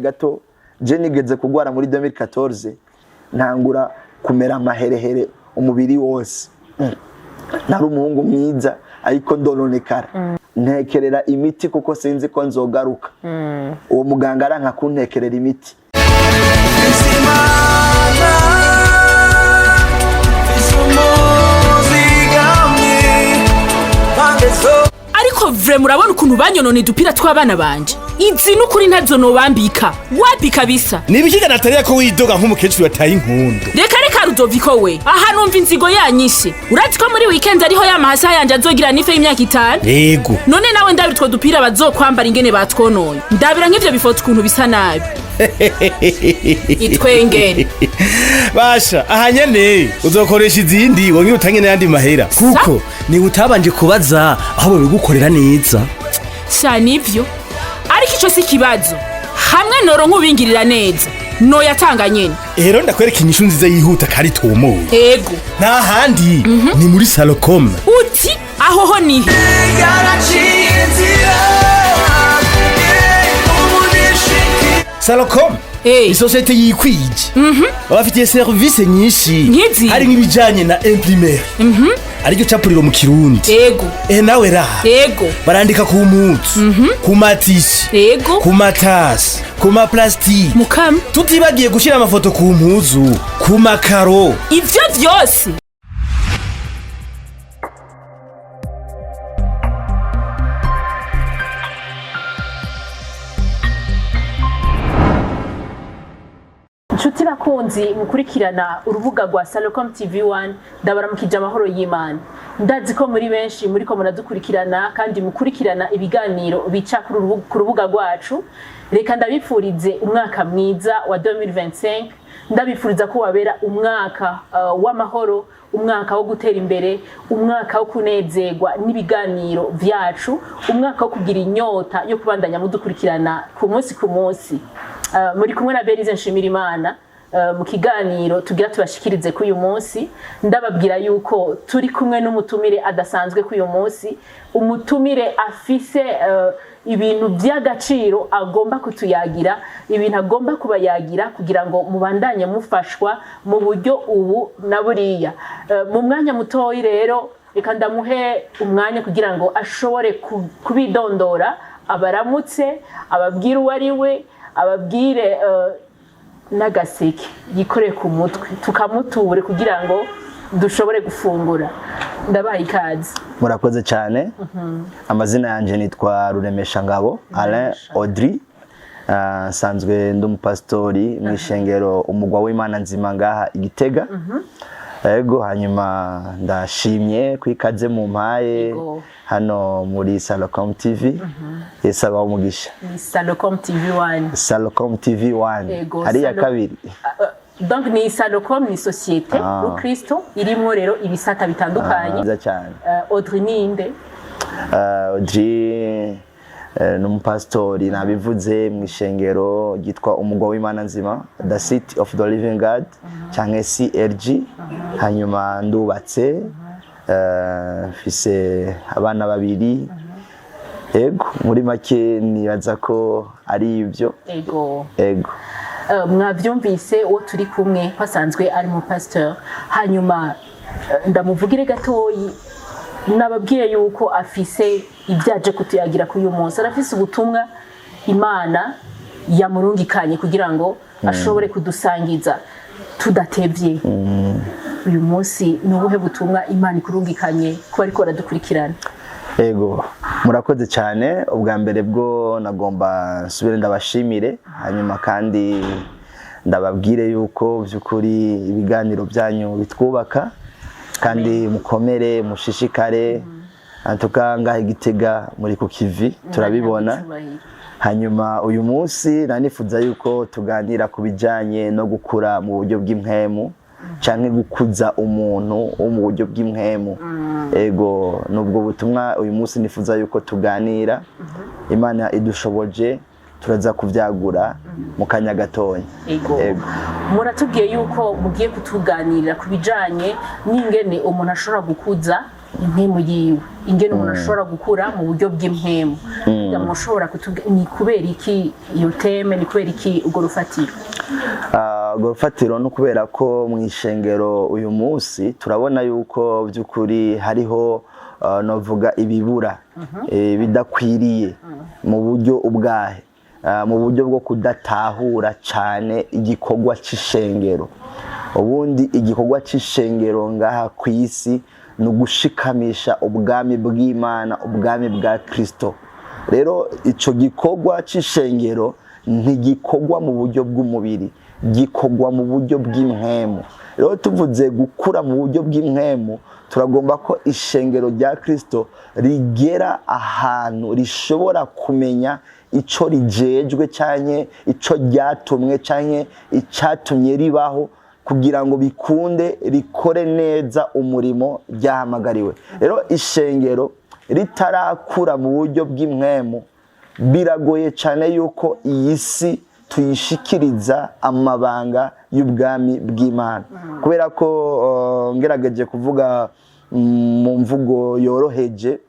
Gato je nigeze kugwara muri 2014, ntangura kumera amaherehere umubiri wose. Nari umuhungu mwiza, ariko ndononekara. Ntekerera imiti kuko sinzi ko nzogaruka. Uwo muganga aranka kuntekerera imiti. Imana umuzigamye pande zose. Ariko vraiment, urabona ukuntu banyonona udupira tw'abana banje? Izi n'ukuri ntazo nobambika, wapi kabisa. Nibikiga Nataliya, ko widoga nk'umukecuru yataye inkundu? Reka reka, Rudoviko we, aha numva inzigo yanyishe. Urazi ko muri weekend ariho ya mahasa yanje azogira anniv y'imyaka 5? Yego. None nawe ndabira utwo dupira bazokwambara ingene batwononye. Ndabira nk'ivyo bifoto ukuntu bisa nabi. Itwengere. Basha, aha nyene uzokoresha izindi, wongere utange n'ayandi mahera, kuko niba utabanje kubaza aho babigukorera neza. Sha, nivyo, ariko ico si ikibazo. Hamwe noro nk'ubingirira neza, noyatanga nyene. Rero ndakwereka inyishu nziza yihuta kandi itomoye. Ego. Nta handi, ni muri Salocom. Uti aho ho nihe? Yaraciye inzira ubu nishiki. Salocom, isosiyete yikwije, babafitiye serivisi nyinshi. Nk'izi? Harimo ibijanye na imprimerie, ariryo capuriro mu Kirundi. Ehe nawe raha. Barandika ku mpuzu, ku ma tissus, ku matasi, ku ma plastique, Mukama. tutibagiye gushyira amafoto ku mpuzu, ku makaro. Ivyo vyose? Inshuti bakunzi mukurikirana urubuga rwa Salocom TV 1, ndabaramukije amahoro y'Imana. Ndazi ko muri benshi muri ko muradukurikirana kandi mukurikirana ibiganiro bica ku rubuga rwacu. Reka ndabifurize umwaka mwiza wa 2025. Ndabifuriza ko wabera umwaka w'amahoro, umwaka wo gutera imbere, umwaka wo kunezerwa n'ibiganiro vyacu, umwaka wo kugira inyota yo kubandanya mudukurikirana ku munsi ku munsi. Muri kumwe na Berize Nshimirimana mu kiganiro tugira tubashikirize k'uyu munsi. Ndababwira yuko turi kumwe n'umutumire adasanzwe k'uyu munsi, umutumire afise ibintu by'agaciro agomba kutuyagira, ibintu agomba kubayagira kugira ngo mubandanye mufashwa mu buryo ubu na buriya. Mu mwanya mutoyi rero, reka ndamuhe umwanya kugira ngo ashobore kubidondora, abaramutse, ababwire uwo ari we, ababwire n'agaseke yikoreye ku mutwe, tukamuture kugira ngo dushobore gufungura. Ndabaha ikaze. Murakoze cyane. Amazina yanjye nitwa Ruremeshangabo Alain Audrey. Nsanzwe ndi umupasitori mu ishengero Umugwa w'Imana Nzima ngaha i Gitega. Ego, hanyuma ndashimye ku ikaze mu mpaye hano muri Salocom TV. Yesu abahe umugisha. Ni Salocom TV 1. Salocom TV 1. Hariya kabiri. Donc ni Salocom, ni société rukristo irimwo rero ibisata bitandukanye. Nziza cyane. Audrey ninde? Audrey ni umupasitori, nabivuze, mu ishengero ryitwa Umugwa w'Imana Nzima, The City of the Living God, cyangwa CLG. Hanyuma ndubatse, mfise abana babiri. Ego, muri make nibaza ko ari ibyo. Ego. Mwavyumvise uwo turi kumwe ko asanzwe ari mu pasteur. Hanyuma ndamuvugire gatoyi. Nababwiye yuko afise ibyaje kutuyagira kuri uyu munsi. Arafise ubutumwa Imana yamurungikanye kugira ngo ashobore kudusangiza tudatevye. Uyu munsi ni ubuhe butumwa Imana ikurungikanye kuba ariko baradukurikirana? Ego, murakoze cyane. Ubwa mbere bwo nagomba nsubire ndabashimire, hanyuma kandi ndababwire yuko by'ukuri ibiganiro byanyu bitwubaka, kandi mukomere, mushishikare. Antuka ngaha i Gitega muri ku kivi, turabibona. Icyubahiro. Hanyuma uyu munsi nanifuza yuko tuganira ku bijyanye no gukura mu buryo bw'impwemu, canke gukuza umuntu wo mu buryo bw'impwemu. Ego, nubwo butumwa uyu munsi nifuza yuko tuganira. Imana idushoboje turaza kuvyagura mu kanya gatonya. Ego. Ego. Muratubwiye yuko mugiye kutuganirira ku bijanye n'ingene umuntu ashobora gukuza Impwemu yiwe, ingene umuntu ashobora gukura mu buryo bw'impwemu. Mbega mushobora kutubwira ni kubera iki iyo thème, ni kubera iki urwo rufatiro? Urwo rufatiro no kubera ko mu ishengero uyu munsi turabona yuko by'ukuri hariho novuga ibibura, bidakwiriye mu buryo ubwahe. Mu buryo bwo kudatahura cyane igikorwa c'ishengero. Ubundi igikorwa c'ishengero ngaha ku isi ni ugushikamisha ubwami bw'Imana, ubwami bwa Kristo. Rero ico gikorwa c'ishengero ntigikorwa mu buryo bw'umubiri, gikorwa mu buryo bw'impwemu. Rero tuvuze gukura mu buryo bw'impwemu, turagomba ko ishengero rya Kristo rigera ahantu rishobora kumenya ico rijejwe canke ico ryatumwe canke icatumye ribaho, kugira ngo bikunde rikore neza umurimo ryahamagariwe. Rero ishengero ritarakura mu buryo bw'impwemu, biragoye cyane yuko iyi si tuyishikiriza amabanga y'ubwami bw'Imana, kubera ko ngerageje kuvuga mu mvugo yoroheje,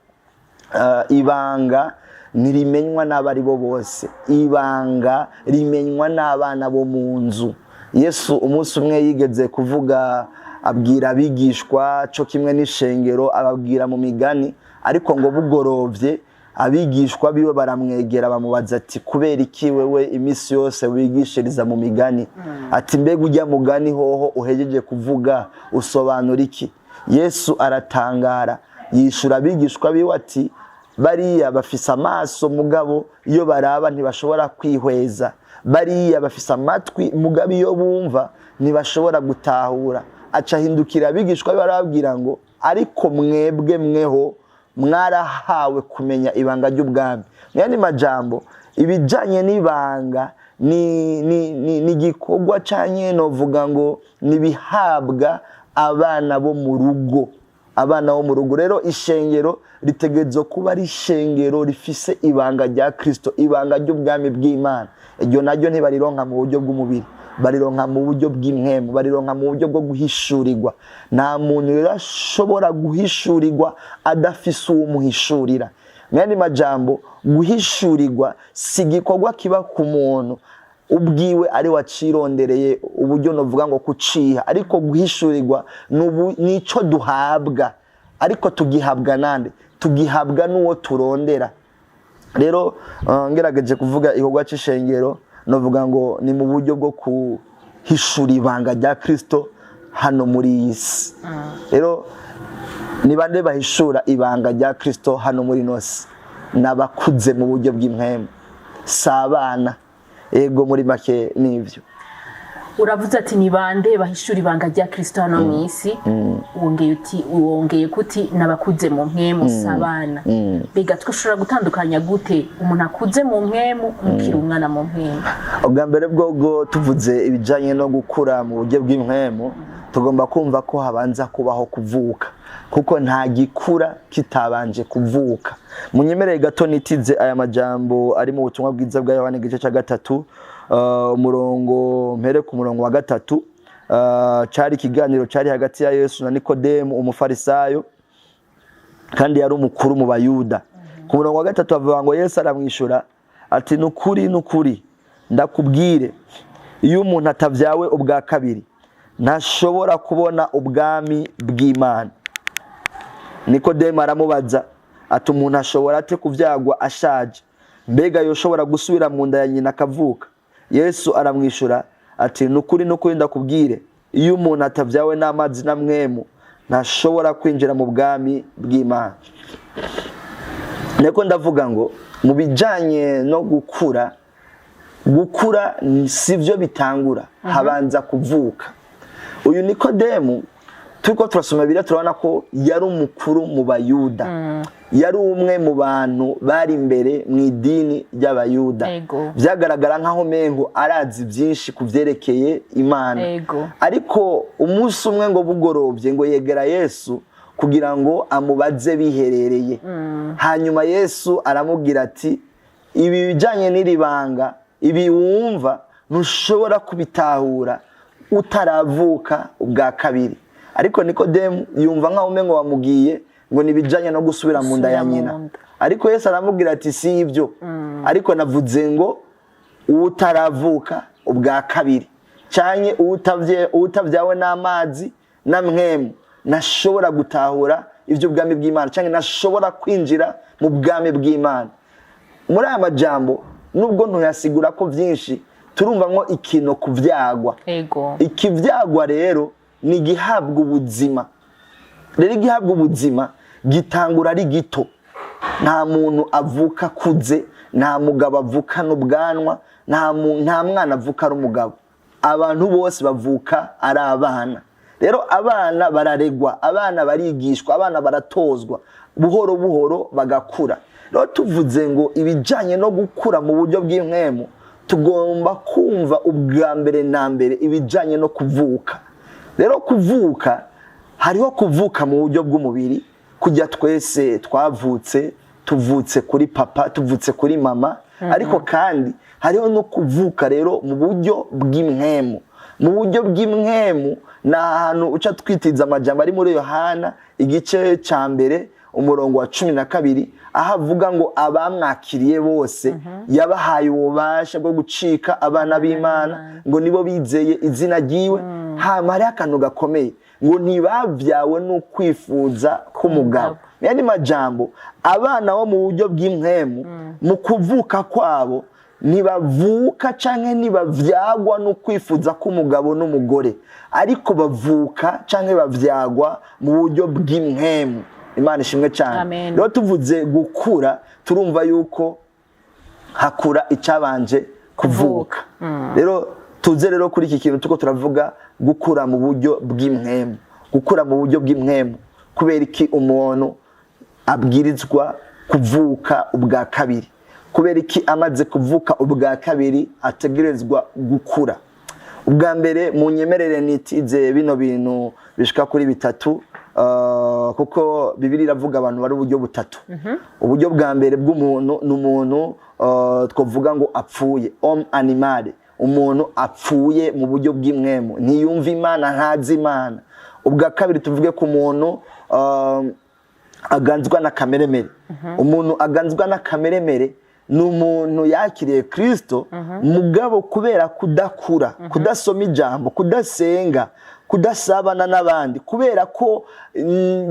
ibanga ntirimenywa n'abari bo bose, ibanga rimenywa n'abana bo mu nzu. Yesu umunsi umwe yigeze kuvuga, abwira abigishwa cyo kimwe n'ishengero, ababwira mu migani. Ariko ngo bugorovye, abigishwa biwe baramwegera, bamubaza ati: "Kubera iki wewe iminsi yose wigishiriza mu migani?" Ati: "Mbega ujya mugani hoho uhejeje kuvuga usobanura iki?" Yesu aratangara, yishura abigishwa biwe ati: "Bariya bafise amaso, mugabo iyo baraba ntibashobora kwihweza; bariya bafise amatwi, mugabo iyo bumva ntibashobora gutahura." Aca ahindukira abigishwa be, arababwira ngo: "Ariko mwebwe mweho mwarahawe kumenya ibanga ry'ubwami." Mu yandi majambo, ibijanye n'ibanga ni igikorwa canke novuga ngo nibihabwa abana bo mu rugo, abana bo mu rugo. Rero ishengero ritegerezwa kuba ari ishengero rifise ibanga rya Kristo, ibanga ry'ubwami bw'Imana. Iryo naryo ntibarironka mu buryo bw'umubiri, barironka mu buryo bw'impwemu, barironka mu buryo bwo guhishurirwa. Nta muntu rero ashobora guhishurirwa adafise uwumuhishurira. Mu yandi majambo, guhishurirwa si igikorwa kiba ku muntu ubwiwe ari wacirondereye uburyo, novuga ngo kuciha, ariko guhishurirwa nico duhabwa. Ariko tugihabwa nande? Tugihabwa n'uwo turondera. Rero ngerageje kuvuga igikorwa c'ishengero, novuga ngo ni mu buryo bwo kuhishura ibanga rya Kristo hano muri iyi si. Rero ni bande bahishura ibanga rya Kristo hano muri ino si? N'abakuze mu buryo bw'impwemu, si abana. Ego, muri make nivyo. Uravuze ati: "Ni bande bahishura ibanga rya Kristo hano mu isi?" Wongeye uti, wongeye kuti n'abakuze mu mpwemu, si abana. Mbega twashobora gutandukanya gute umuntu akuze mu mpwemu n'ukiri umwana mu mpwemu? Ubwa mbere bwobwo, tuvuze ibijanye no gukura mu buryo bw'impwemu, tugomba kumva ko habanza kubaho kuvuka, kuko nta gikura kitabanje kuvuka. Munyemerere gato nitize aya majambo ari mu Butumwa Bwiza bwa Yohana, igice cya gatatu, umurongo mpere ku murongo wa gatatu. Cari ikiganiro cari hagati ya Yesu na Nikodemu, umufarisayo, kandi yari umukuru mu Bayuda. Ku murongo wa gatatu bavuga ngo: "Yesu aramwishura ati: Nukuri, nukuri, ndakubwire, iyo umuntu atavyawe ubwa kabiri ntashobora kubona ubwami bw'Imana. Nikodemu aramubaza ati: Umuntu ashobora ate kuvyagwa ashaje? Mbega yoshobora gusubira mu nda ya nyina akavuka? Yesu aramwishura ati: Nukuri, nukuri, ndakubwire, iyo umuntu atavyawe n'amazi na Mpwemu ntashobora kwinjira mu bwami bw'Imana." Niko ndavuga ngo mu bijanye no gukura, gukura sivyo bitangura, habanza kuvuka. Uyu Nikodemu turiko turasoma Bibiliya, turabona ko yari umukuru mu Bayuda, yari umwe mu bantu bari imbere mu idini ry'Abayuda. Vyagaragara nk'aho mengo arazi byinshi ku vyerekeye Imana. Ariko umunsi umwe ngo bugorovye, ngo yegera Yesu kugira ngo amubaze biherereye. Hanyuma Yesu aramubwira ati: "Ibi bijanye n'iri banga, ibi wumva, ntushobora kubitahura utaravuka ubwa kabiri." Ariko Nikodemu yumva nkaho umengo bamubwiye Ngo nibijanye no gusubira mu nda ya Gusubira mu nyina. nda. Ariko Yesu aramubwira ati: "Si ibyo, ariko navuze ngo utaravuka ubwa kabiri canke uwutavyawe n'amazi na Mpwemu ntashobora gutahura iby'ubwami bw'Imana canke ntashobora kwinjira mu bwami bw'Imana." Muri aya majambo, nubwo ntuyasigura ko byinshi, turumvamwo ikintu kuvyagwa. Ikivyagwa rero ni igihabwa ubuzima. Rero igihabwa ubuzima gitangura ari gito. Nta muntu avuka akuze, nta mugabo avukana ubwanwa, nta mwana avuka ari umugabo. Abantu bose bavuka ari abana. Rero abana bararegwa, abana barigishwa, abana baratozwa, buhoro buhoro bagakura. Rero tuvuze ngo ibijyanye no gukura mu buryo bw'impwemu, tugomba kumva ubwa mbere na mbere ibijyanye no kuvuka. Rero kuvuka, hariho kuvuka mu buryo bw'umubiri, kujya twese twavutse, tuvutse kuri papa, tuvutse kuri mama. Ariko kandi hariho no kuvuka rero mu buryo bw'impwemu. Mu buryo bw'impwemu ni ahantu uca twitiza amajambo ari muri Yohana igice cya 1, umurongo wa 12, aho avuga ngo abamwakiriye bose yabahaye ububasha bwo gucika abana b'Imana, ngo nibo bizeye izina ryiwe. Hama hariho akantu gakomeye, ngo ntibabyawe n'ukwifuza k'umugabo. Mu yandi majambo, abana bo mu buryo bw'impwemu mu kuvuka kwabo ntibavuka canke ntibavyagwa no kwifuza k'umugabo n'umugore, ariko bavuka canke bavyagwa mu buryo bw'impwemu. Imana ishimwe cyane. Amen. Rero tuvuze gukura, turumva yuko hakura icyabanje kuvuka. Rero tuze rero kuri iki kintu tuko turavuga, gukura mu buryo bw'impwemu. Gukura mu buryo bw'impwemu, kubera iki umuntu abwirizwa kuvuka ubwa kabiri? Kubera iki amaze kuvuka ubwa kabiri ategerezwa gukura? Ubwa mbere, mu nyemerere nitize bino bintu bishika kuri bitatu, kuko Bibiliya iravuga abantu bari uburyo butatu. Uburyo bwa mbere bw'umuntu ni umuntu twavuga ngo apfuye, homme animal, umuntu apfuye mu buryo bw'impwemu, ntiyumva Imana, ntazi Imana. Ubwa kabiri, tuvuge ku muntu aganzwa na kameremere. Umuntu aganzwa na kameremere ni umuntu yakiriye Kristo, mugabo kubera kudakura, kudasoma ijambo, kudasenga, kudasabana n'abandi, kubera ko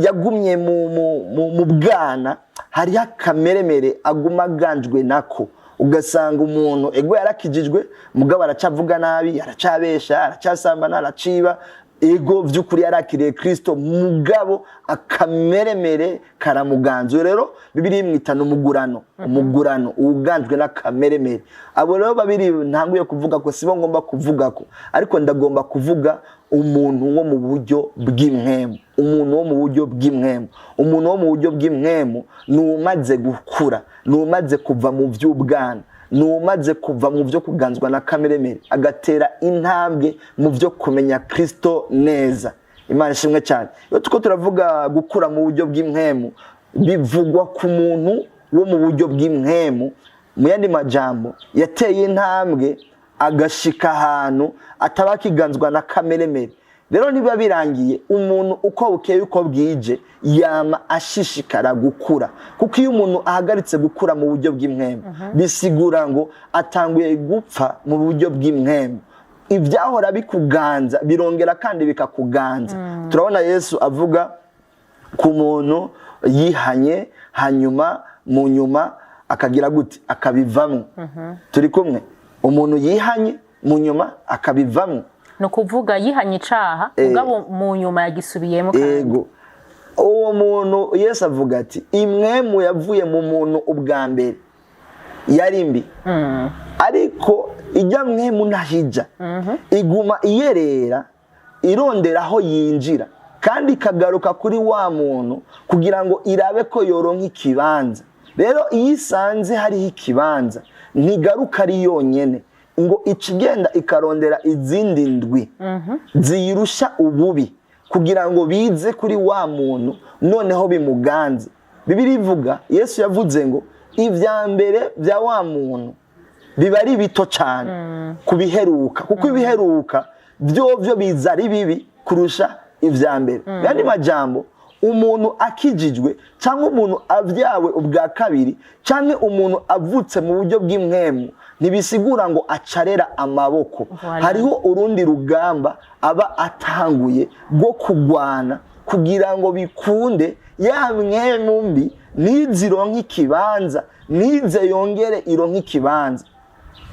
yagumye mu bwana, hariho akameremere aguma aganjwe nako. Ugasanga umuntu ego yarakijijwe, mugabo aracavuga nabi, aracabesha, aracasambana, araciba. Ego by'ukuri yarakiriye Kristo, mugabo akameremere karamuganza. Rero Bibiliya imwitana umugurano. Umugurano uganjwe n'akameremere. Abo rero babiri ntanguye kuvuga ko sibo ngomba kuvuga ko, ariko ndagomba kuvuga umuntu wo mu buryo bw'impwemu. Umuntu wo mu buryo bw'impwemu, umuntu wo mu buryo bw'impwemu ni umaze gukura, ni umaze kuva mu by'ubwana, ni umaze kuva mu byo kuganzwa na kameremere, agatera intambwe mu byo kumenya Kristo neza. Imana ishimwe cyane. Iyo tuko turavuga gukura mu buryo bw'impwemu, bivugwa ku muntu wo mu buryo bw'impwemu. Mu yandi majambo, yateye intambwe agashika ahantu ataba akiganzwa na kameremere. Rero niba birangiye, umuntu uko bukeye uko bwije yama ashishikara gukura, kuko iyo umuntu ahagaritse gukura mu buryo bw'impwemu, bisigura ngo atanguye gupfa mu buryo bw'impwemu. Ibyahora bikuganza birongera kandi bikakuganza. Turabona Yesu avuga ku muntu yihanye, hanyuma mu nyuma akagira gute? Akabivamwo. Turi kumwe? Umuntu yihanye, mu nyuma akabivamwo. Ni ukuvuga yihanye icaha, mugabo mu nyuma yagisubiyemo kandi. Ego, uwo muntu Yesu avuga ati impwemu yavuye mu muntu ubwa mbere yari mbi, ariko ijya mpwemu ntahijya, iguma iyerera, irondera aho yinjira, kandi ikagaruka kuri wa muntu kugira ngo irabe ko yoronka ikibanza. Rero iyo isanze hariho ikibanza, ntigaruka ari yonyene, ngo ikigenda ikarondera izindi ndwi ziyirusha ububi kugira ngo bize kuri wa muntu, noneho bimuganze. Bibiliya ivuga, Yesu yavuze ngo ibya mbere bya wa muntu biba ari bito cyane kubiheruka, kuko ibiheruka byo biza ari bibi kurusha ibya mbere. Mu yandi majambo, Umuntu akijijwe, cyangwa umuntu abyawe ubwa kabiri, cyangwa umuntu avutse mu buryo bw'impwemu, ntibisigura ngo acarera amaboko. Voilà. Hariho urundi rugamba aba atanguye rwo kugwana kugira ngo bikunde ya mpwemu mbi nize ironke ikibanza, nize yongere ironke ikibanza.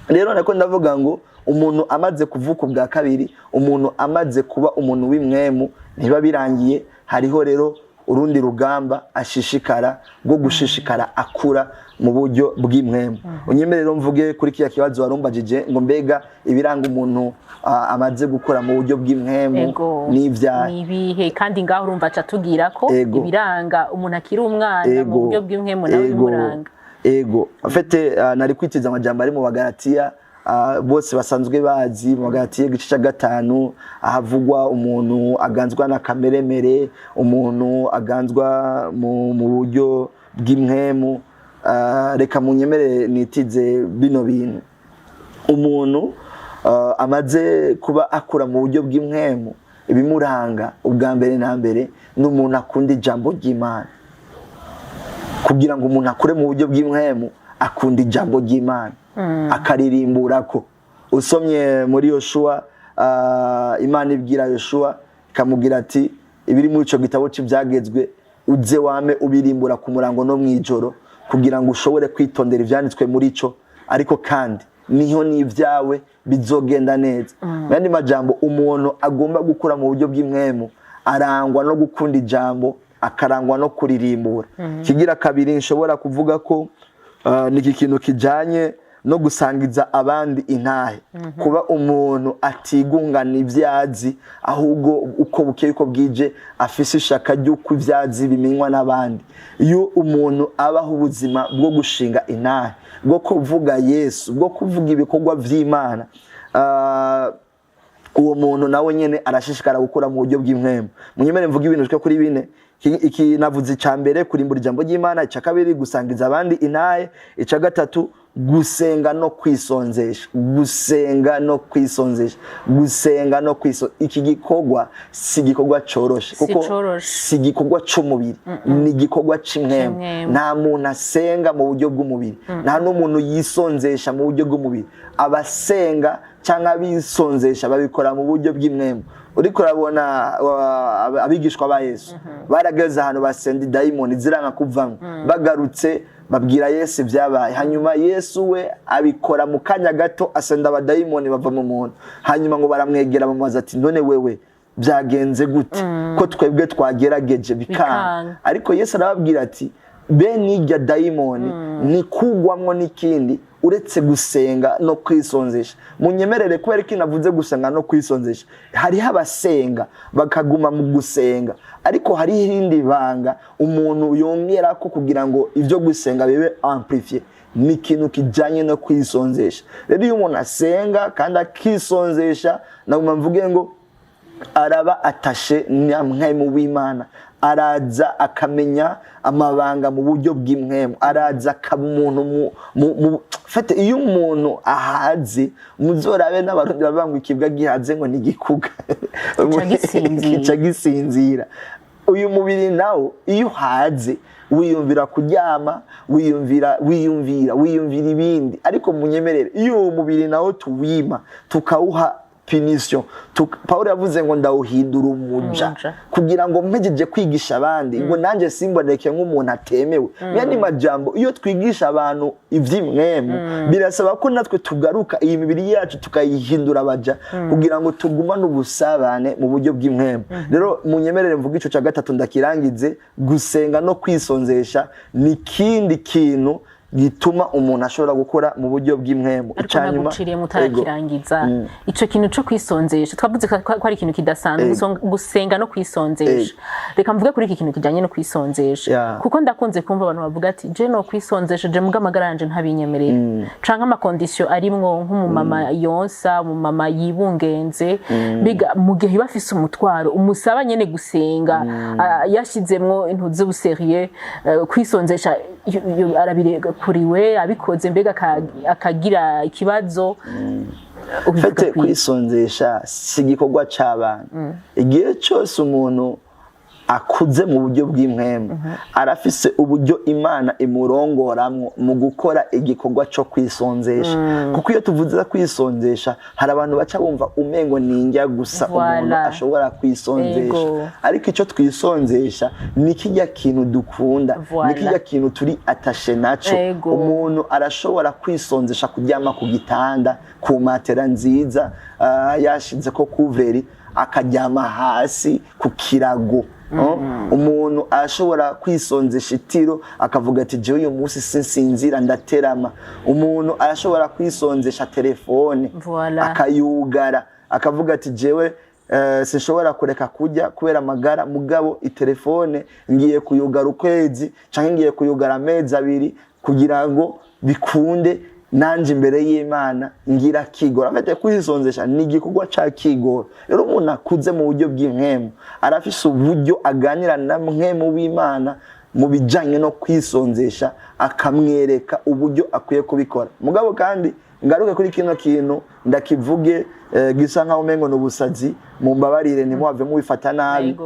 Rero nako ndavuga ngo umuntu amaze kuvuka ubwa kabiri, umuntu amaze kuba umuntu w'impwemu, ntiba birangiye. Hariho rero urundi rugamba ashishikara rwo gushishikara akura mu buryo bw'impwemu. Unyemerere mvuge kuri kiriya kibazo warumbajije ngo mbega ibiranga umuntu amaze gukura mu buryo bw'impwemu n'ibyaha. Ni ibihe? Kandi ngaho urumva aca tubwira ko ibiranga umuntu akiri umwana mu buryo bw'impwemu nawe bimuranga. Ego, en fait nari kwitiza amajambo ari mu Bagalatiya, bose basanzwe bazi, mu Bagalatiya igice cya 5, ahavugwa umuntu aganzwa na kameremere, umuntu aganzwa mu buryo bw'impwemu. Reka munyemere nitize bino bintu: umuntu amaze kuba akura mu buryo bw'impwemu, ibimuranga ubwa mbere na mbere ni umuntu akunda ijambo ry'Imana. Kugira ngo umuntu akure mu buryo bw'impwemu, akunda ijambo ry'Imana, akaririmbura ko. Usomye muri Yoshuwa, Imana ibwira Yoshuwa ikamubwira ati: "Ibiri muri ico gitabo c'ibyagezwe uze wame ubirimbura ku murango no mw'ijoro, kugira ngo ushobore kwitondera ivyanditswe muri ico, ariko kandi niho n'ibyawe bizogenda neza." Mu yandi majambo, umuntu agomba gukura mu buryo bw'impwemu arangwa no gukunda ijambo, akarangwa no kuririmbura. Kigira kabiri nshobora kuvuga ko ni iki kintu kijanye no gusangiza abandi intahe, kuba umuntu atigungana ibyazi, ahubwo uko bukeye uko bwije afise ishaka ry'uko ibyazi bimenywa n'abandi. Iyo umuntu abaho ubuzima bwo gushinga intahe, bwo kuvuga Yesu, bwo kuvuga ibikorwa vy'Imana, uwo muntu nawe nyene arashishikara gukura mu buryo bw'impwemu. Munyemere mvuga ibintu bishika kuri bine. Iki navuze: icya mbere, kurimbura ijambo ry'Imana; icya kabiri, gusangiza abandi intahe; icya gatatu, gusenga no kwisonzesha. Gusenga no kwisonzesha, gusenga no kwiso iki gikorwa si igikorwa coroshe, Si kuko coroshe. si igikorwa c'umubiri, ni igikorwa c'imwemu. C'imwemu. Nta muntu asenga mu buryo bw'umubiri, nta n'umuntu yisonzesha mu buryo bw'umubiri. Abasenga cyangwa abisonzesha babikora mu buryo bw'impwemu. Uriko urabona abigishwa ba Yesu barageze ahantu basenda, idayimoni ziranga kuvamwo. Bagarutse babwira Yesu ibyabaye. Hanyuma Yesu we abikora mu kanya gato, asenda abadayimoni bava mu muntu. Hanyuma ngo baramwegera, bamubaza ati: "None wewe byagenze gute, ko twebwe twagerageje bikanga?" Bikanga. Ariko Yesu arababwira ati: "Bene irya dayimoni ni kugwamwo n'ikindi uretse gusenga no kwisonzesha." Munyemerere, kubera ko navuze gusenga no kwisonzesha, hariho abasenga bakaguma mu gusenga, ariko hariho irindi banga umuntu yongera ko kugira ngo ibyo gusenga bibe amplifié, ni ikintu kijyanye no kwisonzesha. Rero iyo umuntu asenga kandi akisonzesha, naguma mvuge ngo araba atashe na mpwemu w'Imana, araza akamenya amabanga mu buryo bw'impwemu, araza akaba umuntu fete. Iyo umuntu ahaze, muzorabe n'Abarundi bavuga ngo ikibwa gihaze ngo ntigikuga. Kica gisinzira. Kica gisinzira. Uyu mubiri nawo iyo uhaze wiyumvira kuryama, wiyumvira ibindi. Ariko munyemerere, iyo uwo mubiri nawo tuwima tukawuha punition, Pawulo yavuze ngo: "Ndawuhindura umuja Umuja. kugira ngo mpejeje kwigisha abandi, ngo nanjye simboneke nk'umuntu atemewe." Mu yandi majambo, iyo twigisha abantu ivy'impwemu, birasaba ko natwe tugaruka iyi mibiri yacu tukayihindura abaja, kugira ngo tugumane ubusabane mu buryo bw'impwemu. Rero munyemerere mvuga ico ca gatatu ndakirangize: gusenga no kwisonzesha ni ikindi kintu gituma umuntu ashobora gukora mu buryo bw'impwemu. Ariko Icanyuma- naguciriye mutarakirangiza, ico kintu co kwisonzesha twavuze ko ari ikintu kidasanzwe, gusenga no kwisonzesha. Reka mvuge kuri iki kintu kijanye no kwisonzesha, kuko ndakunze kumva abantu bavuga ati: "Je no kwisonzesha, je muga amagara yanje ntabinyemerera, canke ama conditions arimwo, nk'umumama yonsa, umumama yibungenze." Biga mu gihe iba afise umutwaro umusaba nyene gusenga, yashizemwo intu z'ubu sérieux, kwisonzesha arabirekuriwe? Abikoze mbega akagira ikibazo? Ubivuga Fete kwiki? kwisonzesha si igikorwa c'abana. Igihe cyose umuntu Akuze mu buryo bw'impwemu arafise uburyo Imana imurongoramwo mu gukora igikorwa cyo kwisonzesha, kuko iyo tuvuze kwisonzesha hari abantu baca bumva umengo ni indya gusa umuntu ashobora kwisonzesha. Ariko icyo twisonzesha ni kijya kintu dukunda, ni kijya kintu turi attaché naco. Umuntu arashobora kwisonzesha kuryama ku gitanda, ku matera nziza, yashize ko couvre-lit, akaryama hasi ku kirago. Umuntu arashobora kwisonzesha itiro, akavuga ati: "Jewe uyu munsi sinsinzira, ndaterama." Umuntu arashobora kwisonzesha telefone, akayugara, akavuga ati: "Jewe sinshobora kureka kurya kubera amagara, mugabo itelefone ngiye kuyugara ukwezi canke ngiye kuyugara amezi 2 kugira ngo bikunde nanje imbere y'Imana ngira kigora." Afite kwisonzesha ni igikorwa ca kigora. Rero umuntu akuze mu buryo bw'impwemu arafise uburyo aganira na mpwemu w'Imana mu bijanye no kwisonzesha, akamwereka uburyo akwiye kubikora. Mugabo kandi ngaruke kuri kino kintu ndakivuge, gisa nkaho umengo ni ubusazi, mumbabarire ntimuhave mubifata nabi.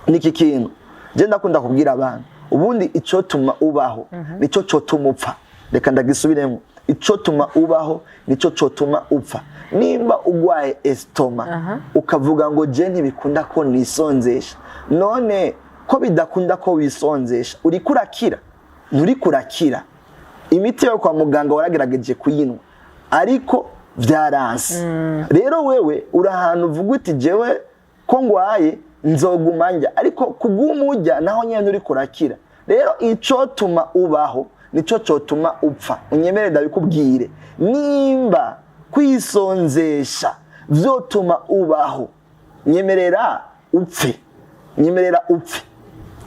Niki kintu je ndakunda kubwira abantu: ubundi icotuma ubaho nico cotuma upfa. Reka ndagisubiremo: icotuma ubaho nico cotuma upfa. Nimba ugwaye estomac, ukavuga ngo: "Je ntibikunda ko nisonzesha," none ko bidakunda ko wisonzesha, uriko urakira? Nturiko urakira. Imiti yo kwa muganga waragerageje kuyinywa, ariko vyaranse. Rero wewe uri ahantu uvuga uti: "Jewe ko ngwaye nzoguma njya," ariko kuguma ujya naho nyene uriko urakira. Rero icotuma ubaho nico cotuma upfa. Unyemere ndabikubwire: nimba kwisonzesha vyotuma ubaho, nyemerera upfe, nyemerera upfe.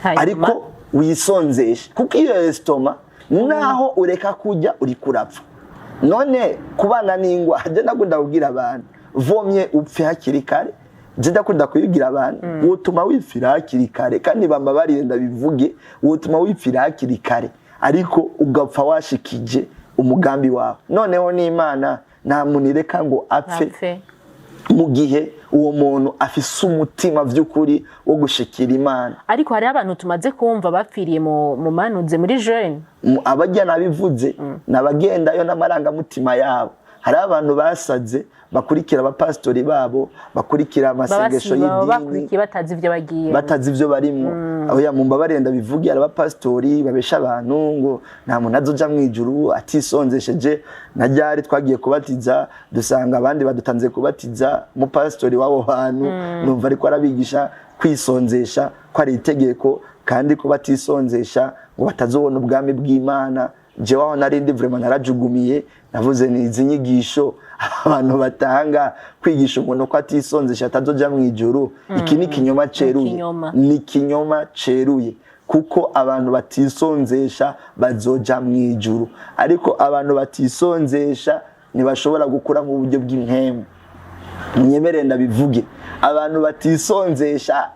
Hanyuma? Ariko wisonzeshe, kuko iyo estomac naho ureka kurya uriko urapfa. None kubana n'ingwa, je ndakunda kubwira abantu: vomye upfe hakiri kare. Je ndakunda kubibwira abantu, wotuma wipfira hakiri kare, kandi bambabarire ndabivuge, wotuma wipfira hakiri kare ariko ugapfa washikije umugambi wawe. Noneho n'Imana nta muntu ireka ngo apfe apfe mu gihe uwo muntu afise umutima vy'ukuri wo gushikira Imana. Ariko hariho abantu tumaze kumva bapfiriye mu manuze muri jeûne. Abajya nabivuze ni abagendayo n'amarangamutima yabo. Hari abantu basaze bakurikira abapasitori babo, bakurikira amasengesho baba y'idini, bakurikiye batazi ibyo bagiye batazi ibyo barimwo. Oya, mumbabarire ndabivuge, hari abapasitori babesha abantu ngo nta muntu azoja mu ijuru atisonzesheje. Na ryari twagiye kubatiza, dusanga abandi badutanze kubatiza, umupasitori w'abo bantu numva ariko arabigisha kwisonzesha ko ari itegeko, kandi ko batisonzesha ngo batazobona ubwami bw'Imana. Jewe aho nari ndi, vraiment narajugumiye. Navuze ni izi nyigisho abantu batanga, kwigisha umuntu ko atisonzesha atazoja mu ijuru, iki ni ikinyoma ceruye. Ikinyoma. Ni ikinyoma ceruye, kuko abantu batisonzesha bazoja mu ijuru, ariko abantu batisonzesha ntibashobora gukura mu buryo bw'impwemu. Munyemerere ndabivuge: abantu batisonzesha,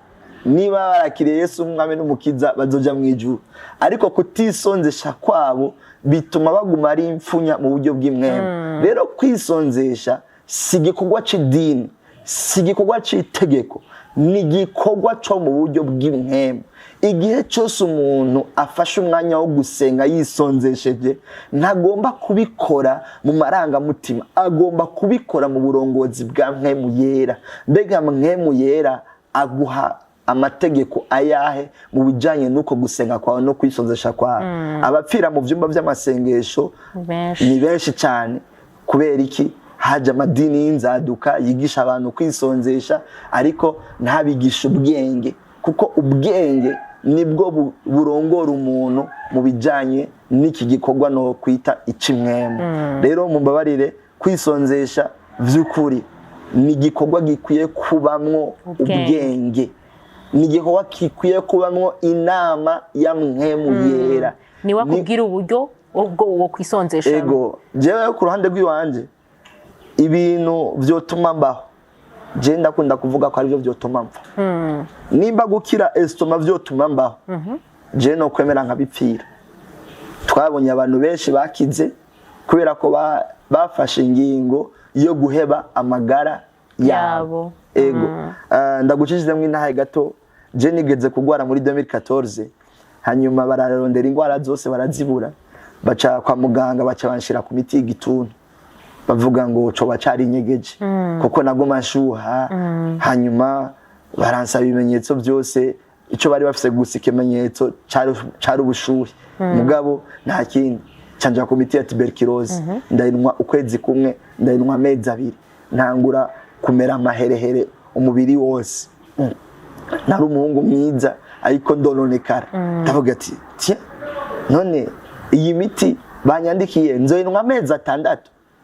niba barakiriye Yesu umwami n'umukiza, bazoja mu ijuru, ariko kutisonzesha kwabo bituma baguma ari impfunya mu buryo bw'impwemu. Rero kwisonzesha si igikorwa c'idini, si igikorwa c'itegeko, ni igikorwa co mu buryo bw'impwemu. Igihe cyose umuntu afashe umwanya wo gusenga yisonzesheje, ntagomba kubikora mu marangamutima, agomba kubikora mu burongozi bwa Mpwemu Yera. Mbega Mpwemu Yera aguha amategeko ayahe mu bijyanye n'uko gusenga kwawe no kwisonzesha kwawe? Abapfira mu byumba by'amasengesho benshi. Ni benshi cyane. Kubera iki? Haje amadini y'inzaduka yigisha abantu kwisonzesha, ariko ntabigishe ubwenge, kuko ubwenge nibwo burongora umuntu mu bijyanye n'iki gikorwa no kwita icimwemu. Rero mumbabarire, kwisonzesha by'ukuri ni igikorwa gikwiye kubamwo ubwenge. Ubwenge ni igikorwa gikwiye kubamwo inama ya Mpwemu Yera. Niwe akubwira uburyo ubwo wo kwisonzesha. Ego, jewe ku ruhande rw'iwanje, ibintu vyotuma mbaho, je ndakunda kuvuga ko arivyo vyotuma mpfa. Nimba gukira estomac vyotuma mbaho, je no kwemera nkabipfira. Twabonye abantu benshi bakize kubera ko bafashe ingingo yo guheba amagara yabo. Yabo. Ego. Ndagucishizemwo intahe gato. Je nigeze kugwara muri 2014, hanyuma bararondera ingwara zose barazibura, baca kwa muganga, baca banshira ku miti y'igituntu, bavuga ngo coba cari inyegeje kuko naguma nshuha. Hanyuma baransaba ibimenyetso byose. Icyo bari bafise gusa ikimenyetso cari ubushuhe, mugabo nta kindi. Canja ku miti ya tuberculose, ndayinywa ukwezi kumwe, ndayinywa amezi 2, ntangura kumera amaherehere umubiri wose. Nari umuhungu mwiza ariko ndononekara. Ndavuga ati: "Tiens, none iyi miti banyandikiye nzoyinywa amezi 6,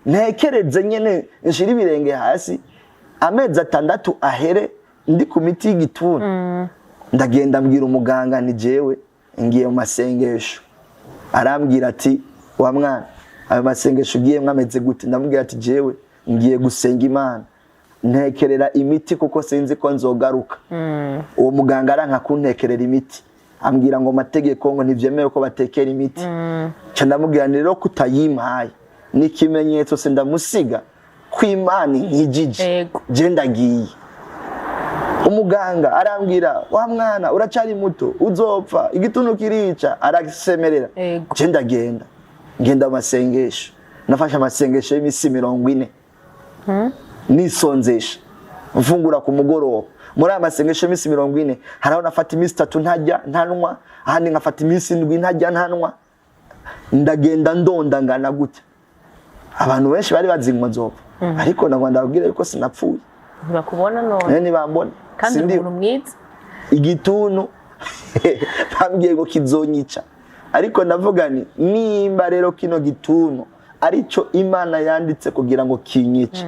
ntekereze nyene nshira ibirenge hasi, amezi 6 ahere ndi ku miti y'igituntu?" Ndagenda mbwira umuganga nti: "Jewe ngiye mu masengesho." Arambwira ati: "Wa mwana, ayo masengesho ugiyemwo ameze gute?" Ndamubwira ati: "Jewe ngiye gusenga Imana, ntekerera imiti kuko sinzi ko nzogaruka." Uwo muganga aranka kuntekerera imiti, ambwira ngo amategeko ngo ntivyemewe ko batekera imiti. Ca ndamubwira nti: "Rero kutayimpaye ni ikimenyetso se ndamusiga ko Imana inkijije." Je ndagiye. Umuganga arambwira: "Wa mwana, uracari muto, uzopfa, igituntu kirica." Arasemerera. Je ndagenda, ngenda mu masengesho. Nafashe amasengesho y'imisi 40, nisonzesha, mfungura ku mugoroba. Muri aya masengesho y'iminsi 40, hari aho nafata iminsi 3 ntajya ntanywa, ahandi nkafata iminsi 7 ntajya ntanywa. Ndagenda ndonda ngana gutya. Abantu benshi bari bazi ngo nzopfa, ariko nagwa ndababwira yuko sinapfuye. Ntibakubona none. None ntibambona. Kandi uri Sindi- umuntu mwiza. Igituntu bambwiye ngo kizonyica, ariko ndavuga ni nimba rero kino gituntu arico Imana yanditse kugira ngo kinyice,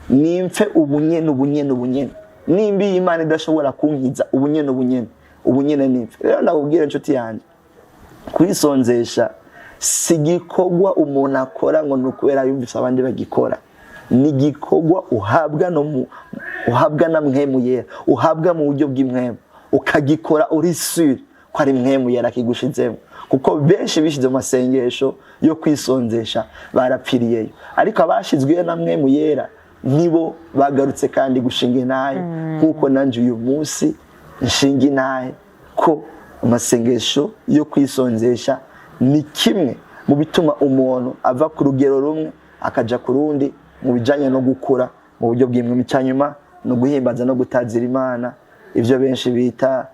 nimfe ubunyene, ubunyene, ubunyene. Nimba iyi Imana idashobora kunkiza ubunyene, ubunyene, ubunyene, nimfe. Rero ndakubwira, inshuti yanjye, kwisonzesha si igikorwa umuntu akora ngo ni ukubera yumvise abandi bagikora. Ni igikorwa uhabwa no mu uhabwa na Mpwemu Yera, uhabwa mu buryo bw'impwemu, ukagikora uri sûr ko ari Mpwemu Yera akigushizemo. Kuko benshi bishize mu masengesho yo kwisonzesha barapfiriyeyo, ariko abashizweyo na Mpwemu Yera nibo bagarutse kandi gushinga intahe, nk'uko nanjye uyu munsi nshinga intahe ko amasengesho yo kwisonzesha ni kimwe mu bituma umuntu ava ku rugero rumwe akaja ku rundi mu bijanye no gukura mu buryo bw'imwe. Cyanyuma ni uguhimbaza no gutazira Imana, ibyo benshi bita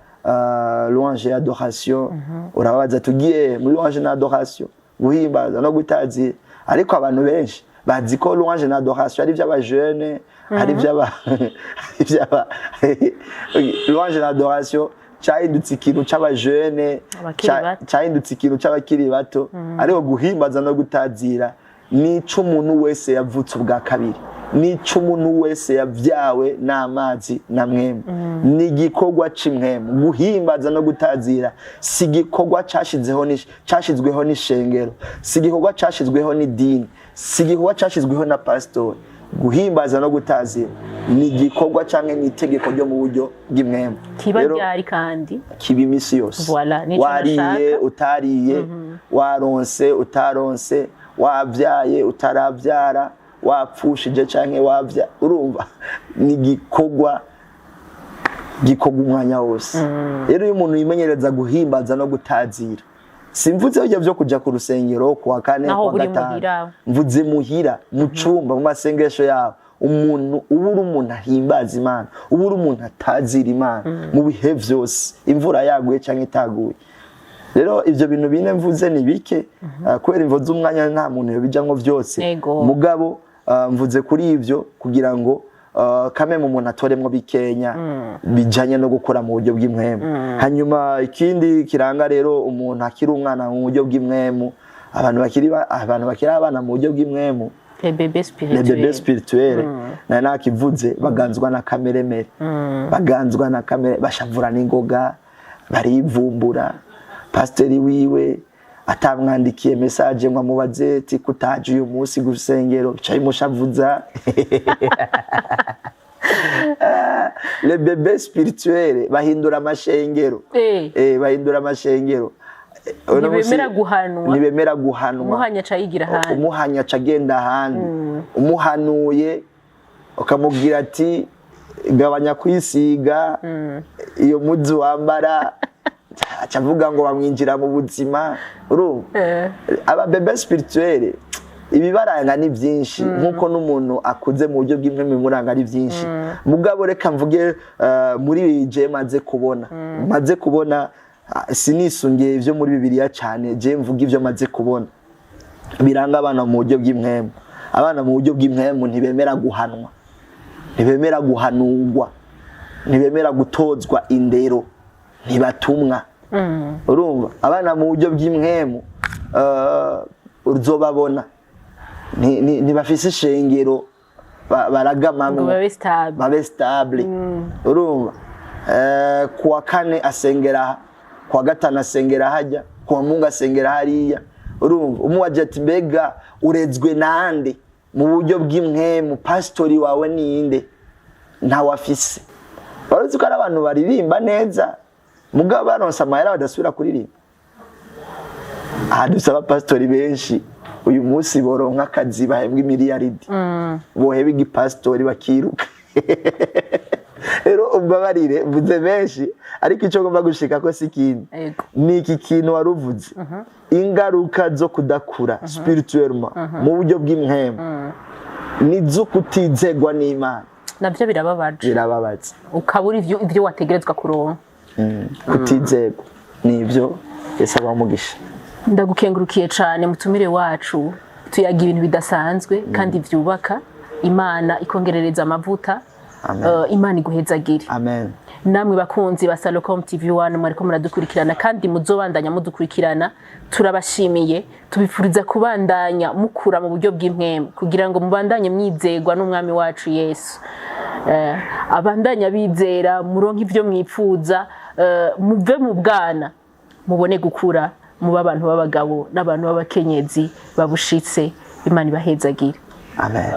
louange et adoration. Urabaza tugiye muri louange na adoration, guhimbaza no gutazira, ariko abantu benshi bazi ko louange na adoration ari iby'abajene, ari iby'aba louange na adoration cyahindutse ikintu c'abajene. Abakiri bato. Cyahindutse ikintu c'abakiri bato, ariko guhimbaza no gutazira ni umuntu wese yavutse ubwa kabiri, ni umuntu wese yabyawe n'amazi na Mpwemu. Ni igikorwa c'imwemu. Guhimbaza no gutazira si igikorwa cashizweho n'ishengero, si igikorwa cashizweho n'idini, si igikorwa cashizweho na pasitori. Guhimbaza no gutazira ni igikorwa canke ni itegeko ryo mu buryo bw'imwemu. Kiba Rero, ryari kandi? Kiba imisi yose. Voilà, nico Wariye, nashaka. utariye, waronse, utaronse, wabyaye, utarabyara, wapfushije canke wabya, urumva ni igikorwa gikorwa umwanya wose. Rero iyo umuntu yimenyereza guhimbaza no gutazira, simvuze bijya byo kuja ku rusengero kuwa kane, Naho kuwa buri gatanu, muhira. mvuze muhira, mu cumba, mu masengesho yawe, umuntu uba uri umuntu ahimbaza Imana, uba uri umuntu atazira Imana mu bihe vyose, imvura yaguye canke itaguye. Rero ivyo bintu bine mvuze ni bike, kubera imvo z'umwanya nta muntu yobijamwo vyose. Mugabo mvuze kuri ivyo kugira ngo kame mu muntu atoremwo bikenya bijanye no gukora mu buryo bw'impwemu. Hanyuma ikindi kiranga rero umuntu akiri umwana mu buryo bw'impwemu, abantu bakiri abana mu buryo bw'impwemu, Les bébés les spirituels. Bébés spirituels, nari nakivuze, baganzwa na kameremere, baganzwa na kamere, bashavura n'ingoga, barivumbura. Pasiteri wiwe atamwandikiye message ngo amubaze ati: "Kutaje uyu munsi gusengero?" Bica bimushavuza. Les bébés spirituels bahindura amashengero. Bahindura amashengero. Uno munsi Ntibemera guhanwa. Ntibemera guhanwa. Umuhanya aca yigira ahandi. Umuhanya aca agenda ahandi. Umuhanuye ukamubwira ati: Gabanya kwisiga iyo muzi wambara, aca avuga ngo bamwinjira mu buzima. Urumva, aba bébé spirituel ibibaranga ni byinshi, nk'uko n'umuntu akuze mu buryo bw'impwemu bimuranga ari byinshi. Mugabo reka mvuge muri je maze kubona, sinisungiye ibyo muri Bibiliya cyane, je mvuga ibyo maze kubona biranga abana mu buryo bw'impwemu. Abana mu buryo bw'impwemu ntibemera guhanwa, ntibemera guhanurwa, ntibemera gutozwa indero, ntibatumwa. Urumva, abana mu buryo bw'impwemu uzobabona ntibafise ishengero baragamamwo ngo babe stable. Babe stable. Urumva, kuwa kane asengera aha, kuwa gatanu asengera hajya, kuwa Mungu asengera hariya. Urumva, umuwaje ati: "Mbega urezwe nande mu buryo bw'impwemu? Pasitori wawe ninde?" Ntawe afise. Wari uzi ko ari abantu baririmba neza, mugabo baronse amahera badasubira kuririmba. Aha dufise abapasitori benshi uyu munsi boronka akazi bahembwa imiliyaridi, boheba igipasitori bakiruka. Rero umbabarire mvuze benshi, ariko icyo ngomba gushika ko si ikindi, ni iki kintu wari uvuze: ingaruka zo kudakura spirituellement mu buryo bw'impwemu ni zo kutizegwa n'Imana. Nabyo birababaje. Birababaza. Ukabura ivyo wategerezwa kuronka. Kutizegwa nibyo. Yesu abaha umugisha. Ndagukengurukiye cyane, mutumire wacu. Tuyaga ibintu bidasanzwe kandi byubaka. Imana ikongerereza amavuta. Amen. Imana iguhezagire. Amen. Namwe bakunzi ba Salocom TV 1 mwariko muradukurikirana kandi muzobandanya mudukurikirana, turabashimiye. Tubifuriza kubandanya mukura mu buryo bw'impwemu kugira ngo mubandanye mwizegwa n'Umwami wacu Yesu. Abandanya bizera, muronke ibyo mwipfuza, muve mu bwana mubone gukura, muba abantu b'abagabo n'abantu b'abakenyezi babushitse. Imana ibahezagire. Amen.